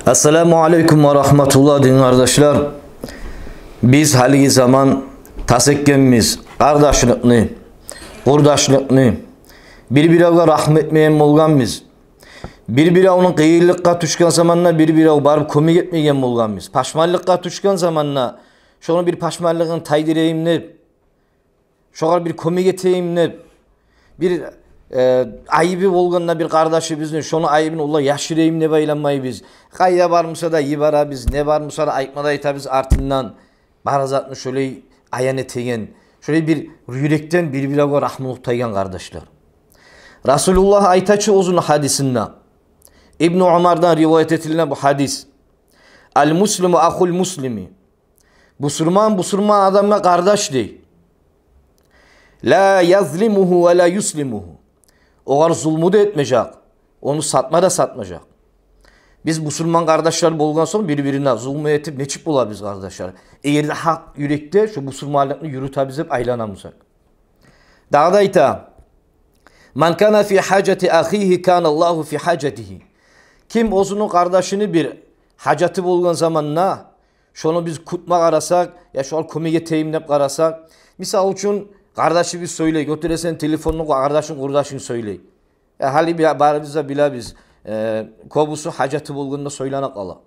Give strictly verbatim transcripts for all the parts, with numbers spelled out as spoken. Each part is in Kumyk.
Ассаламу алейкум ва рагьматуллагь, дин къардашлар. Биз гьалиги заман тас этгенбиз къардашлыкъны, къурдашлыкъны, бир-биревге рагьму этмеген болгъанбыз. Бир-биревню къыйынлыкъгъа тюшген заманда бир-бирев барып кёмек этмеген болгъанбыз. Пашманлыкъгъа тюшген заманда шону бир пашманлыгъын тайдырайым деп, шогъар бир кёмек этейим деп, бир, э, айыбы болгъанда бир къардашыбызны, шону айыбын олай яшырайым деп айланмайбыз. Къайда бар буса да йиберебиз, не бар буса да айтма да айтабыз артындан. Бар затны шолай аян этеген, шолай бир юрекден бир-биревге рагьмулукъ тайгъан, къардашлар. Расулуллагь айта чы оьзюню гьадисинде, Ибну Умардан риваят этилген бу гьадис: «Ал-муслиму ахул муслими». Бусурман бусурман адамгъа къардаш дей. «Ла язлимугьу ва ла юслимугьу». Огъар зулму да этмежек, ону сатма да сатмажакъ. Биз бусурман къардашлар болгъан сонг бир-бирине зулму этип нечик болабыз, къардашлар? Эгер де гьакъ юрекде шо бусурманлыкъны юрютебиз деп айланамысакъ. Дагъы да айта: «Ман кана фи гьажати ахигьи, кана Аллагьу фи гьажатигьи». Ким оьзюню къардашыны бир гьажаты болгъан заманда, шону биз кютме къарасакъ, я шогъар кёмек этейим деп къарасакъ, мисал учун, къардашыбыз сёйлей, гётересен телефонну, къардашынг, къурдашынг сёйлей. Я гьали би-, барыбыз да билебиз, э, кёбюсю гьажаты болгъанда сёйленип къала.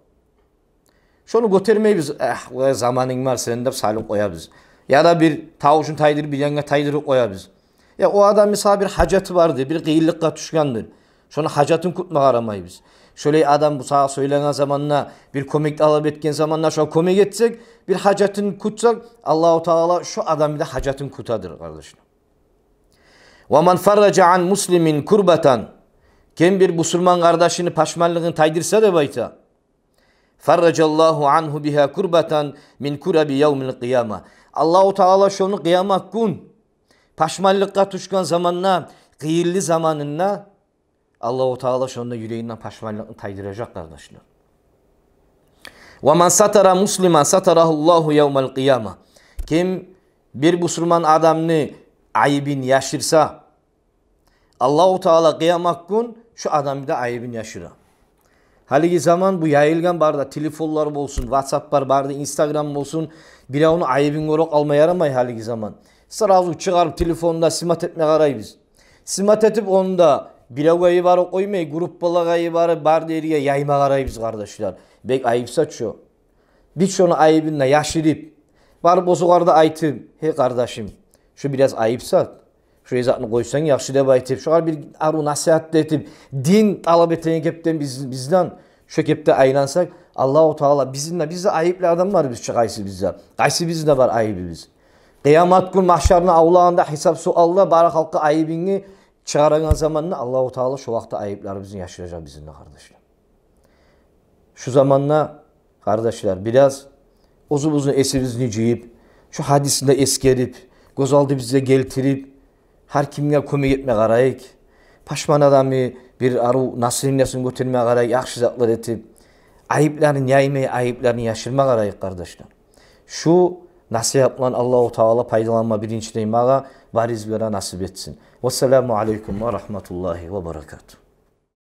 Шону гётермейбиз, «Эх, о заманынг бар сени» деп салып къоябыз. Яда бир тавушун тайдырып, бир янгъа тайдырып къоябыз. Я о адамны сагъа бир гьажаты бардыр, бир къыйынлыкъгъа тюшгендир. Шону гьажатын кютме къарамайбыз. Шолай адам бу сагъа сёйлеген заманда, бир кёмек талап этген заманда, шогъар кёмек этсек, бир гьажатын кютсек, Аллагьу Таала шо адамны да гьажатын кютедир, къардашлар. «Ва ман фарража ан муслимин курбатан». Ким бир бусурман къардашыны пашманлыгъын тайдырса деп айта, «фарражаллагьу ангьу бигьа курбатан мин кураби явмил къияма». Аллагьу Таала шону къыямат гюн пашманлыкъгъа тюшген заманда, къыйынлы заманында Аллагьу Таала шонда юрегинден пашманлыкъны тайдыражакъ, къардашлар. «Ва ман сатара муслиман сатарагьуллагьу явмал къияма». Ким бир бусурман адамны айыбын яшырса, Аллагьу Таала къыямат гюн шо адамны да айыбын яшыра. Гьалиги заман бу яйылгъан, бары да телефонлар болсун, ватсаплар, бары да инстаграм болсун, биревню айыбын гёре къалма ярамай гьалиги заман. Сразу чыгъарып телефонда снимать этме къарайбыз. Снимать этип, ону да биревге йиберип къоймай, группалагъа йиберип, бары да ерге яйма къарайбыз, къардашлар. Бек айып зат шо. Биз шону айыбын да яшырып, барып оьзюгер де айтып: «Гьей, къардашым, шо бираз айып зат. Шо затны къойсанг яхшы», – деп айтып, шогъар бир арив насигьат да этип, дин талап этеген кепден биз, бизден шо кепде айлансакъ, Аллагьу Таала бизин де, биз де айыплы адамларбыз чы къайсыбыз да. Къайсыбызны да бар айыбыбыз. Къыямат гюн магьшарны авлагъында, гьисап-суалда, бары халкъгъа айыбынгны чыгъарагъан заманда Аллагьу Таала шо вакътиде айыпларыбызны яшыражакъ бизин де, къардашлар. Шу заманда, къардашлар, бираз оьзюбюзню эсибизни жыйып, шу гьадисни де эсгерип, гёз алдыбызгъа гелтирип, гьар кимге кёмек этме къарайыкъ. Пашман адамны бир арив настроениясын гётерме къарайыкъ, яхшы затлар этип, айыпларын яймай, айыпларын яшырма къарайыкъ, къардашлар. Шу насигьат булан Аллагьу Таала пайдаланма биринчиден магъа, барыбызгъа да насип этсин. Вассаламу алейкум ва рагьматуллагьи ва баракатугь.